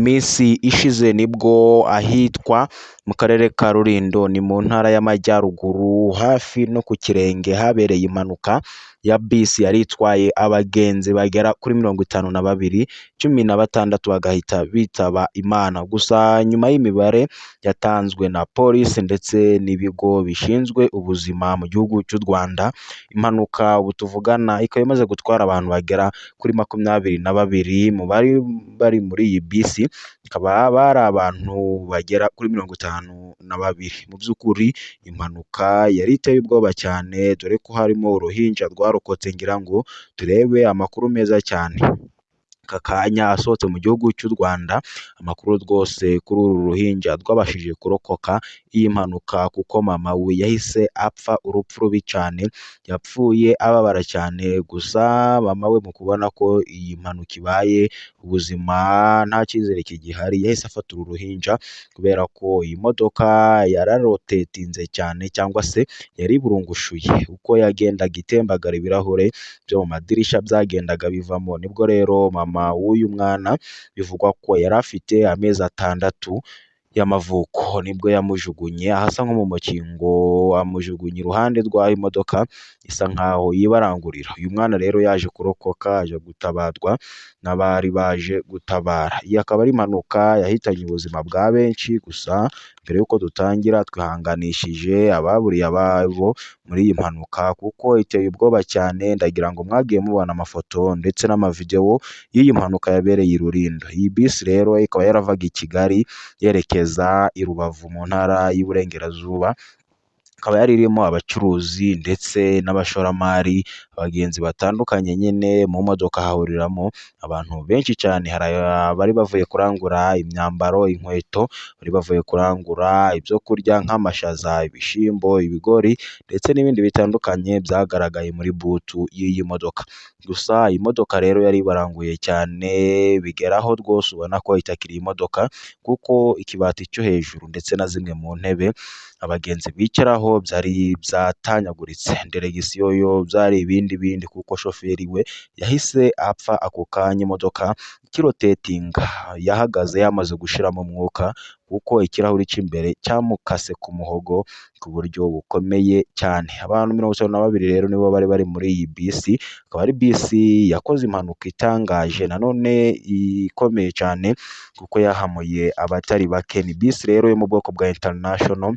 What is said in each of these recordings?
Minsi ishize nibwo ahitwa mu karere ka Rulindo ni mu ntara y'Amajyaruguru hafi no ku Kirenge habereye impanuka ya bisi yari itwaye abagenzi bagera kuri 52, 16 bagahita bitaba Imana. Gusa nyuma y'imibare yatanzwe na polisi ndetse n'ibigo bishinzwe ubuzima mu gihugu cy'u Rwanda, impanuka ubu tuvugana ikaba imaze gutwara abantu bagera kuri 22 mu bari bari muri iyi bisi, bakaba bari abantu bagera kuri 52. Mu by'ukuri impanuka yari iteye ubwoba cyane, dore ko harimo uruhinja rwarokotse ngira ngo turebe amakuru meza cyane. Aka kanya asohotse mu gihugu cy'u Rwanda, amakuru rwose kuri uru ruhinja rwabashije kurokoka iyi mpanuka kuko mama we yahise apfa urupfu rubi cyane, yapfuye ababara cyane, gusa mama we mu kubona ko iyi mpanuka ibaye ubuzima nta cyizere kigihari, yahise afata uru ruhinja kubera ko iyi modoka yararotetinze cyane cyangwa se yariburungushuye, uko yagendaga itembagara ibirahure byo mu madirishya byagendaga bivamo, nibwo rero mama w'uyu mwana bivugwa ko yari afite amezi 6 y'amavuko, nibwo yamujugunye ahasa nko mu mukingo, amujugunya iruhande rw'aho imodoka isa nkaho yibarangurira. Uyu mwana rero yaje kurokoka aje gutabarwa n'abari baje gutabara. Iyi akaba ari impanuka yahitanye ubuzima bwa benshi, gusa mbere y'uko dutangira twihanganishije ababuriye ababo muri iyi mpanuka kuko iteye ubwoba cyane, ndagira ngo mwagiye mubona amafoto ndetse n'amavidewo y'iyi mpanuka yabereye i Rulindo. Iyi bisi rero ikaba yaravaga i Kigali yerekeza i Rubavu mu ntara y'Iburengerazuba, ikaba yari irimo abacuruzi ndetse n'abashoramari, abagenzi batandukanye nyine mu modoka hahuriramo abantu benshi cyane, hari abari bavuye kurangura imyambaro, inkweto, bari bavuye kurangura ibyo kurya nk'amashaza, ibishyimbo, ibigori ndetse n'ibindi bitandukanye byagaragaye muri butu y'iyi modoka. Gusa iyi modoka rero yari ibaranguye cyane bigeraho rwose ubona ko itakiri imodoka kuko ikibati cyo hejuru ndetse na zimwe mu ntebe abagenzi bicaraho byari byatanyaguritse. Deregisiyo yo byari ibindi bindi kuko shoferi we yahise apfa ako kanya imodoka ikirotetinga, yahagaze yamaze gushiramo umwuka kuko ikirahuri cy'imbere cyamukase ku muhogo ku buryo bukomeye cyane. Abantu 52 rero nibo bari bari muri iyi bisi, akaba ari bisi yakoze impanuka itangaje nanone ikomeye cyane kuko yahamuye abatari bake. Ni bisi rero yo mu bwoko bwa International,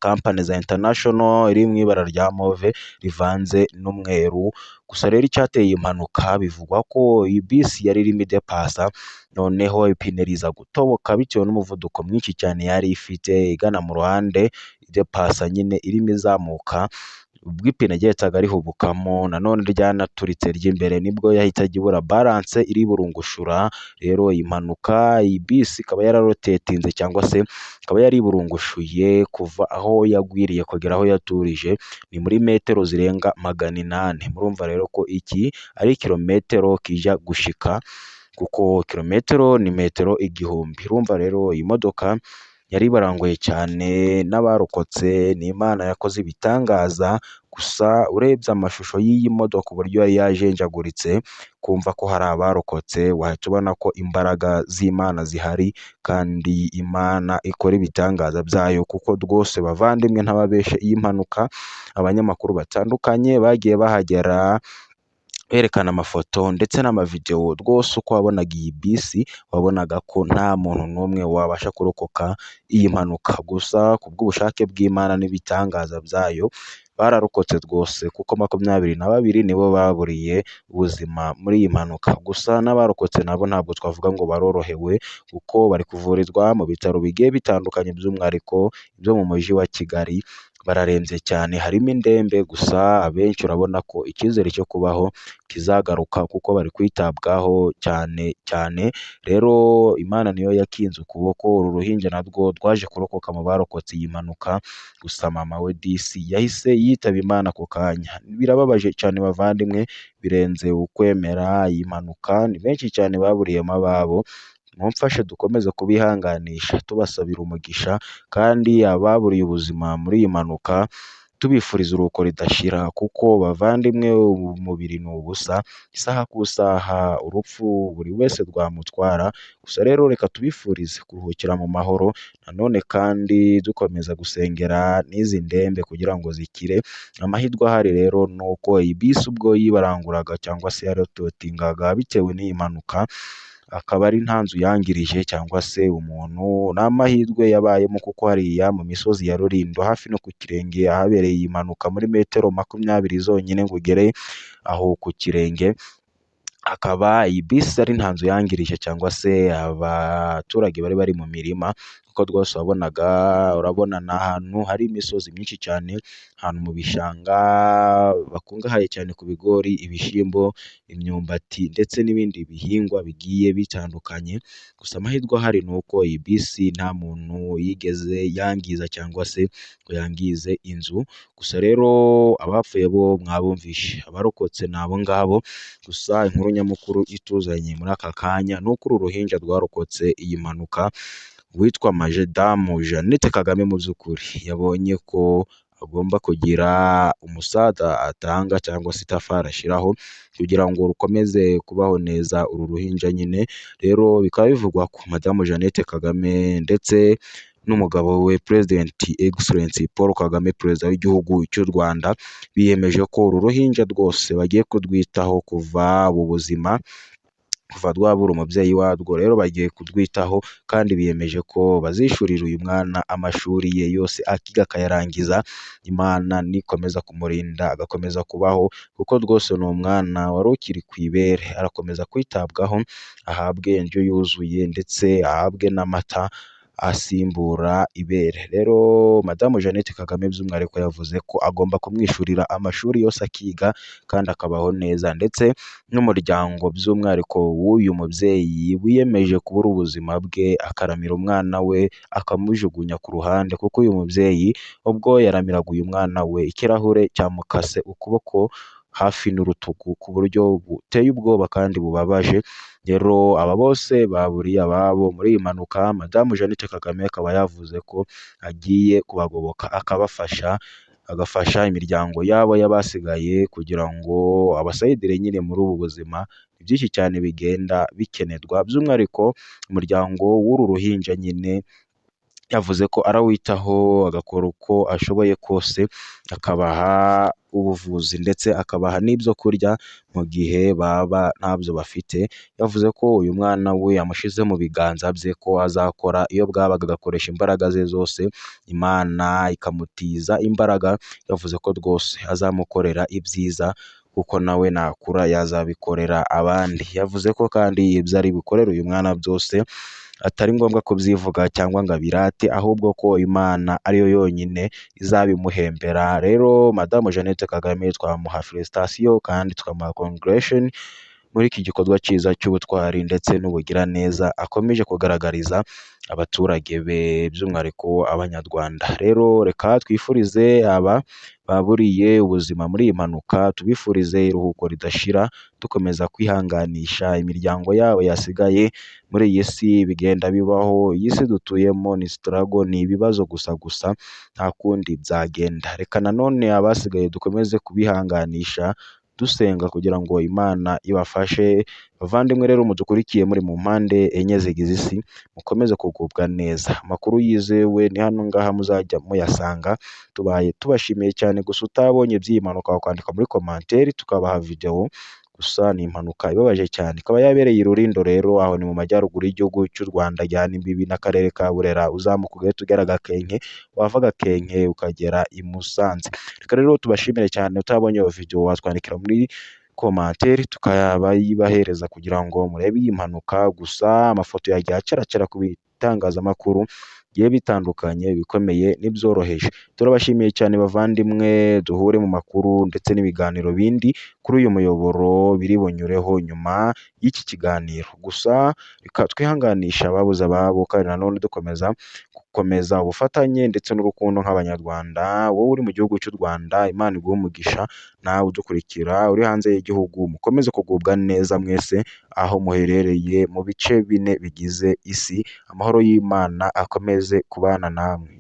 kampani za International iri mu ibara rya move rivanze n'umweru. Gusa rero icyateye iyi mpanuka bivugwa ko iyi bisi yari irimo idepasa, noneho ipine riza gutoboka bitewe n'umuvuduko mwinshi cyane yari ifite igana mu ruhande, idepasa nyine irimo izamuka, ubwo ipine ryahitaga rihubukamo nanone ryanaturitse ry'imbere, nibwo yahitaga ibura balance iriburungushura. Rero iyi mpanuka iyi bisi ikaba yararotetinze cyangwa se ikaba yariburungushuye kuva aho yagwiriye kugera aho yaturije, ni muri metero zirenga 800. Murumva rero ko iki ari ikirometero kijya gushika kuko kilometero ni metero 1000. Urumva rero iyi modoka yari ibaranguye cyane n'abarokotse ni Imana yakoze ibitangaza, gusa urebye amashusho y'iyi modoka uburyo yari yajenjaguritse, kumva ko hari abarokotse wahita ubona ko imbaraga z'Imana zihari kandi Imana ikora ibitangaza byayo kuko rwose bavandimwe ntababeshe iyi mpanuka abanyamakuru batandukanye bagiye bahagera berekana amafoto ndetse n'amavidewo, rwose uko wabonaga iyi bisi wabonaga ko nta muntu n'umwe wabasha kurokoka iyi mpanuka. Gusa kubw'ubushake bw'Imana n'ibitangaza byayo bararokotse rwose kuko 22 nibo baburiye ubuzima muri iyi mpanuka. Gusa n'abarokotse nabo ntabwo twavuga ngo barorohewe kuko bari kuvurirwa mu bitaro bigiye bitandukanye by'umwihariko ibyo mu mujyi wa Kigali, bararembye cyane harimo indembe, gusa abenshi urabona ko icyizere cyo kubaho kizagaruka kuko bari kwitabwaho cyane cyane. Rero Imana niyo yakinze ukuboko, uru ruhinja narwo rwaje kurokoka mu barokotse iyi mpanuka, gusa mama we disi yahise yitaba Imana ako kanya. Birababaje cyane bavandimwe, birenze ukwemera iyi mpanuka, ni benshi cyane baburiyemo ababo, mumfashe dukomeze kubihanganisha tubasabira umugisha kandi ababuriye ubuzima muri iyi mpanuka Tubifuriza iruhuko ridashira kuko bavandimwe umubiri ni ubusa, isaha ku isaha urupfu buri wese rwamutwara, gusa rero reka tubifurize kuruhukira mu mahoro, nanone kandi dukomeza gusengera n'izi ndembe kugira ngo zikire. Amahirwe ahari rero ni uko iyi bisi ubwo yibaranguraga cyangwa se yarototingaga bitewe n'iyi mpanuka, akaba ari nta nzu yangirije cyangwa se umuntu, ni amahirwe yabayemo kuko hariya mu misozi ya Rulindo hafi no ku Kirenge ahabereye iyi mpanuka muri metero 20 zonyine ngo ugere aho ku Kirenge, akaba iyi bisi ari nta nzu yangirije cyangwa se abaturage bari bari mu mirima, kuko rwose wabonaga, urabona ni ahantu hari imisozi myinshi cyane, ahantu mu bishanga bakungahaye cyane ku bigori, ibishyimbo, imyumbati ndetse n'ibindi bihingwa bigiye bitandukanye. Gusa amahirwe ahari ni uko iyi bisi nta muntu yigeze yangiza cyangwa se ngo yangize inzu, gusa rero abapfuye bo mwabumvishe, abarokotse ni abo ngabo. Gusa inkuru nyamukuru ituzanye muri aka kanya ni uko uru ruhinja rwarokotse iyi mpanuka, uwitwa Madamu Jeannette Kagame mu by'ukuri yabonye ko agomba kugira umusaza atanga cyangwa se itafari ashyiraho kugira ngo rukomeze kubaho neza uru ruhinja nyine. Rero bikaba bivugwa ko Madamu Jeannette Kagame ndetse n'umugabo we President Excellency Paul Kagame, Perezida w'igihugu cy'u Rwanda, biyemeje ko uru ruhinja rwose bagiye kurwitaho kuva ubu buzima, kuva rwabura umubyeyi warwo. Rero bagiye kurwitaho kandi biyemeje ko bazishyurira uyu mwana amashuri ye yose akiga akayarangiza, Imana nikomeza kumurinda agakomeza kubaho, kuko rwose ni umwana wari ukiri ku ibere, arakomeza kwitabwaho ahabwe indyo yuzuye ndetse ahabwe n'amata asimbura ibere. Rero Madamu Jeannette Kagame by'umwihariko yavuze ko agomba kumwishyurira amashuri yose akiga kandi akabaho neza, ndetse n'umuryango by'umwihariko w'uyu mubyeyi wiyemeje kubura ubuzima bwe akaramira umwana we akamujugunya ku ruhande, kuko uyu mubyeyi ubwo yaramiraga uyu mwana we ikirahure cyamukase ukuboko hafi n'urutugu ku buryo buteye ubwoba kandi bubabaje. Rero aba bose baburiye ababo muri iyi mpanuka, Madamu Jeannette Kagame akaba yavuze ko agiye kubagoboka akabafasha, agafasha imiryango yabo y'abasigaye kugira ngo abasayidire nyine muri ubu buzima. Ni byinshi cyane bigenda bikenerwa, by'umwihariko umuryango w'uru ruhinja nyine yavuze ko arawitaho agakora uko ashoboye kose, akabaha ubuvuzi ndetse akabaha n'ibyo kurya mu gihe baba ntabyo bafite. Yavuze ko uyu mwana we yamushyize mu biganza bye ko azakora iyo bwabaga agakoresha imbaraga ze zose, Imana ikamutiza imbaraga. Yavuze ko rwose azamukorera ibyiza kuko nawe nakura yazabikorera abandi. Yavuze ko kandi ibyo ari bukorere uyu mwana byose atari ngombwa kubyivuga cyangwa ngo abirate, ahubwo ko Imana ariyo yonyine izabimuhembera. Rero Madamu Jeannette Kagame twamuha felicitation kandi tukamuha congratulation muri iki gikorwa cyiza cy'ubutwari ndetse n'ubugiraneza akomeje kugaragariza abaturage be by'umwihariko Abanyarwanda. Rero reka twifurize aba baburiye ubuzima muri iyi mpanuka, tubifurize iruhuko ridashira, dukomeza kwihanganisha imiryango yabo yasigaye muri iyi si. Bigenda bibaho, iyi si dutuyemo ni struggle, ni ibibazo gusa gusa, nta kundi byagenda. Reka nanone abasigaye dukomeze kubihanganisha dusenga kugira ngo Imana ibafashe. Bavandimwe rero mudukurikiye muri mu mpande enye zigize isi, mukomeze kugubwa neza. Amakuru yizewe ni hano ngaha muzajya muyasanga. Tubaye tubashimiye cyane. Gusa utabonye iby'iyi mpanuka wakwandika muri commentaire tukabaha video. Gusa ni impanuka ibabaje cyane, ikaba yabereye i Rulindo. Rero aho ni mu majyaruguru y'igihugu cy'u Rwanda, ajyana imbibi n'akarere ka Burera, uzamuka ugahita ugera Gakenke, wava Gakenke ukagera i Musanze. Reka rero tubashimire cyane. Utabonye iyo video watwandikira muri commentaire tukabayibahereza kugira ngo murebe iyi mpanuka. Gusa amafoto yagiye acaracara ku bitangazamakuru bigiye bitandukanye, ibikomeye n'ibyoroheje. Turabashimiye cyane bavandimwe, duhure mu makuru ndetse n'ibiganiro bindi kuri uyu muyoboro biri bunyureho nyuma y'iki kiganiro. Gusa reka twihanganisha ababuze ababo, kandi nanone dukomeza gukomeza ubufatanye ndetse n'urukundo nk'Abanyarwanda. Wowe uri mu gihugu cy'u Rwanda, Imana iguhe umugisha, nawe udukurikira uri hanze y'igihugu, mukomeze kugubwa neza mwese aho muherereye mu bice bine bigize isi. Amahoro y'Imana akomeze kubana namwe.